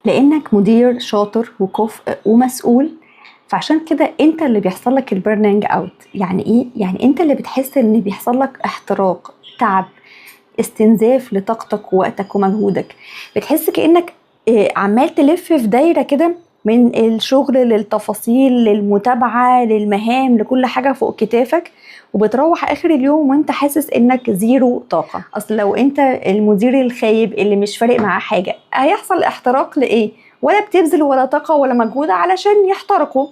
لانك مدير شاطر وكفء ومسؤول، فعشان كده انت اللي بيحصل لك ال burning out. يعني ايه؟ يعني انت اللي بتحس ان بيحصل لك احتراق، تعب، استنزاف لطاقتك ووقتك ومجهودك. بتحس كانك عمال تلف في دايرة كده، من الشغل للتفاصيل للمتابعة للمهام لكل حاجة فوق كتافك، وبتروح اخر اليوم وانت حاسس انك zero طاقة. اصل لو انت المدير الخايب اللي مش فارق معاه حاجة، هيحصل احتراق لايه؟ ولا بتبذل ولا طاقة ولا مجهود علشان يحترقوا.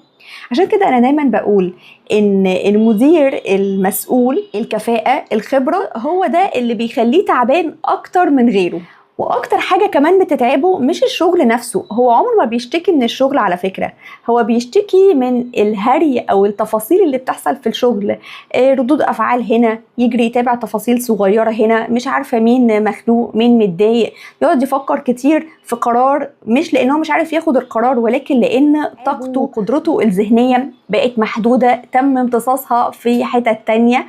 عشان كده انا دايما بقول ان المدير المسؤول، الكفاءة، الخبرة، هو ده اللي بيخليه تعبان اكتر من غيره. واكتر حاجة كمان بتتعبه مش الشغل نفسه، هو عمره ما بيشتكي من الشغل على فكرة، هو بيشتكي من الهري او التفاصيل اللي بتحصل في الشغل، ردود افعال هنا، يجري يتابع تفاصيل صغيرة هنا، مش عارفه مين مخنوق مين متضايق، يقعد يفكر كتير في قرار، مش لانه مش عارف ياخد القرار، ولكن لان طاقته وقدرته الذهنية بقت محدودة، تم امتصاصها في حتت تانية.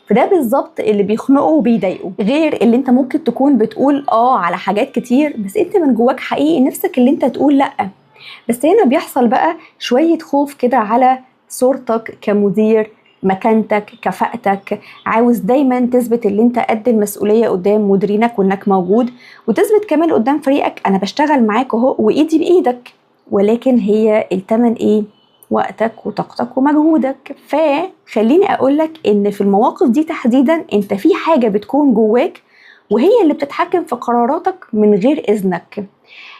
فده بالظبط اللي بيخنقه وبيضايقه. غير اللي انت ممكن تكون بتقول على حاجات كتير، بس انت من جواك حقيقي نفسك اللي انت تقول لأ. بس هنا بيحصل بقى شوية خوف كده على صورتك كمدير، مكانتك، كفاءتك، عاوز دايما تثبت اللي انت قد المسؤولية قدام مديرينك وانك موجود، وتثبت كمان قدام فريقك انا بشتغل معاك اهو وايدي بايدك. ولكن هي التمن ايه؟ وقتك وطاقتك ومجهودك. فخليني اقولك ان في المواقف دي تحديدا انت في حاجة بتكون جواك وهي اللي بتتحكم في قراراتك من غير اذنك،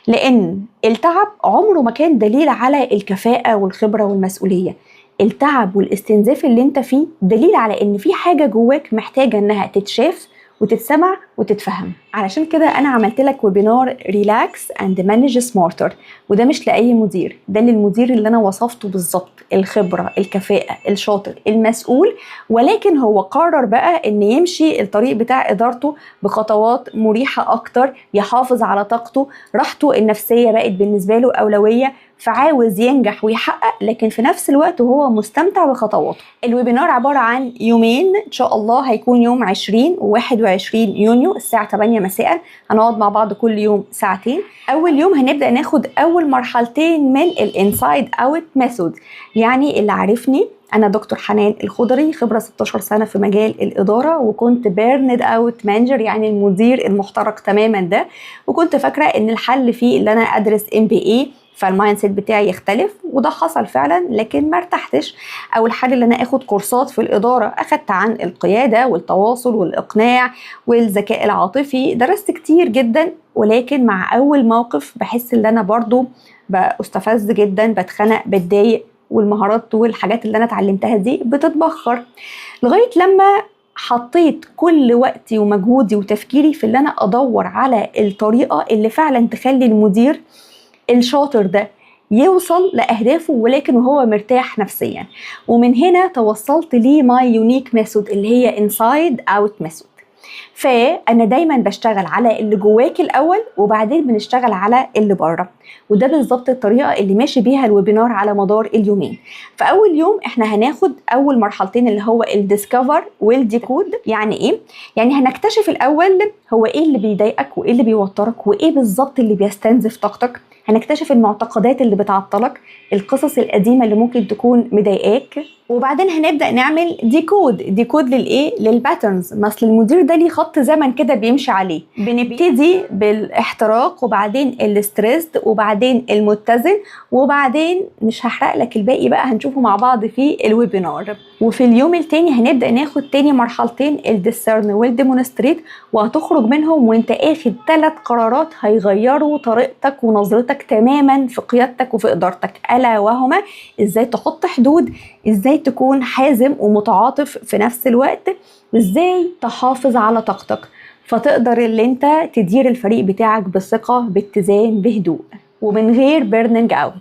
لان التعب عمره ما كان دليل على الكفاءة والخبرة والمسؤولية. التعب والاستنزاف اللي انت فيه دليل على ان في حاجة جواك محتاجة انها تتشاف وتتسمع وتتفهم. علشان كده انا عملت لك webinar relax and manage smarter، وده مش لاي مدير، ده للمدير اللي انا وصفته بالظبط، الخبرة، الكفاءة، الشاطر، المسؤول، ولكن هو قرر بقى ان يمشي الطريق بتاع ادارته بخطوات مريحه اكتر، يحافظ على طاقته، راحته النفسية بقت بالنسبة له اولوية، فعاوز ينجح ويحقق لكن في نفس الوقت وهو مستمتع بخطواته. ال webinar عبارة عن يومين، ان شاء الله هيكون يوم 20 و21 يونيو الساعة 8 مساء. هنقعد مع بعض كل يوم ساعتين. اول يوم هنبدا ناخد اول مرحلتين من ال inside out method. يعني اللي عارفني انا دكتور حنان الخضري، خبره 16 سنة في مجال الادارة، وكنت burned out manager، يعني المدير المحترق تماما ده، وكنت فاكره ان الحل فيه اللي انا ادرس MBA فال mindset بتاعي يختلف، وده حصل فعلا لكن ما ارتحتش. او الحل اللي انا اخد كورسات في الادارة، اخدت عن القيادة والتواصل والاقناع والذكاء العاطفي، درست كتير جدا، ولكن مع اول موقف بحس ان انا برضو بستفز جدا، بتخنق، بتضايق، والمهارات والحاجات اللي انا اتعلمتها دي بتتبخر، لغاية لما حطيت كل وقتي ومجهودي وتفكيري في اللي انا ادور على الطريقة اللي فعلا تخلي المدير الشاطر ده يوصل لأهدافه ولكن وهو مرتاح نفسيا. ومن هنا توصلت لي my unique method اللي هي inside out method. فانا دايما بشتغل على اللي جواك الاول وبعدين بنشتغل على اللي بره، وده بالظبط الطريقة اللي ماشي بيها ال webinar على مدار اليومين. فاول يوم احنا هناخد اول مرحلتين اللي هو ال discover وال decode. يعني ايه؟ يعني هنكتشف الاول هو ايه اللي بيضايقك وايه اللي بيوترك وايه بالظبط اللي بيستنزف طاقتك. هنكتشف المعتقدات اللي بتعطلك، القصص القديمة اللي ممكن تكون مضايقاك، وبعدين هنبدا نعمل decode. decode للايه؟ لل patterns. ما اصل المدير ده ليه خط زمن كده بيمشي عليه. بنبتدي بالاحتراق وبعدين ال stressed وبعدين المتزن، وبعدين مش هحرق لك الباقي بقى، هنشوفه مع بعض في ال webinar. وفي اليوم التاني هنبدا ناخد تاني مرحلتين ال discern وال demonstrate، وهتخرج منهم وانت اخد 3 قرارات هيغيروا طريقتك ونظرتك تماما في قيادتك وفي ادارتك، الا وهما ازاي تحط حدود، ازاي تكون حازم ومتعاطف في نفس الوقت، وازاي تحافظ على طاقتك فتقدر اللي انت تدير الفريق بتاعك بثقة، باتزان، بهدوء، ومن غير burning out.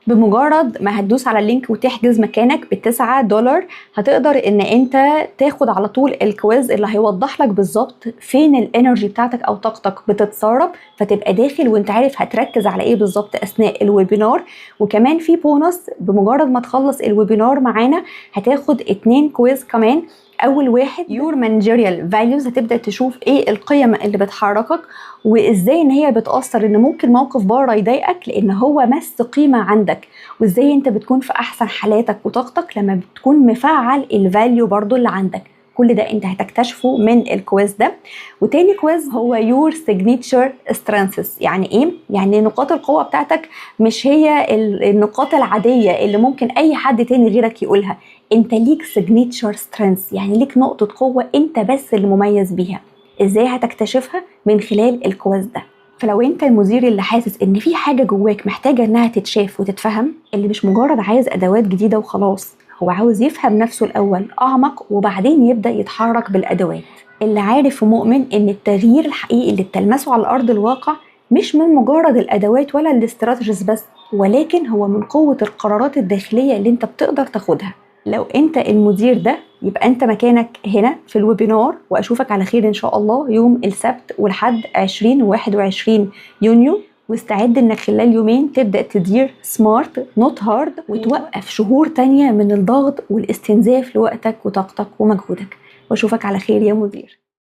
بمجرد ما هتدوس على ال link وتحجز مكانك ب$9 هتقدر ان انت تاخد على طول ال quiz اللي هيوضح لك بالظبط فين ال energy بتاعتك او طاقتك بتتسرب، فتبقى داخل وانت عارف هتركز على ايه بالظبط اثناء ال webinar. وكمان في بونص، بمجرد ما تخلص ال webinar معانا هتاخد 2 quiz كمان. اول واحد your managerial values، هتبدا تشوف ايه القيم اللي بتحركك وازاي ان هي بتاثر، ان ممكن موقف بره يضايقك لان هو مس قيمة عندك، وازاي انت بتكون في احسن حالاتك وطاقتك لما بتكون مفعل ال value برضو اللي عندك. كل ده انت هتكتشفه من ال quiz ده. وتاني quiz هو your signature strengths. يعني ايه؟ يعني نقاط القوة بتاعتك مش هي النقاط العادية اللي ممكن اي حد تاني غيرك يقولها. انت ليك signature strengths، يعني ليك نقطة قوة انت بس اللي مميز بيها. ازاي هتكتشفها؟ من خلال ال quiz ده. فلو انت المدير اللي حاسس ان في حاجة جواك محتاجه انها تتشاف وتتفهم، اللي مش مجرد عايز ادوات جديدة وخلاص، هو عاوز يفهم نفسه الاول اعمق وبعدين يبدا يتحرك بالادوات، اللي عارف ومؤمن ان التغيير الحقيقي اللي بتلمسه على ارض الواقع مش من مجرد الادوات ولا ال strategies بس، ولكن هو من قوة القرارات الداخلية اللي انت بتقدر تاخدها. لو انت المدير ده يبقى انت مكانك هنا في ال webinar، واشوفك على خير ان شاء الله يوم السبت والحد 20 و 21 يونيو. واستعد انك خلال يومين تبدا تدير smart not hard، وتوقف شهور تانية من الضغط والاستنزاف لوقتك وطاقتك ومجهودك. واشوفك على خير يا مدير.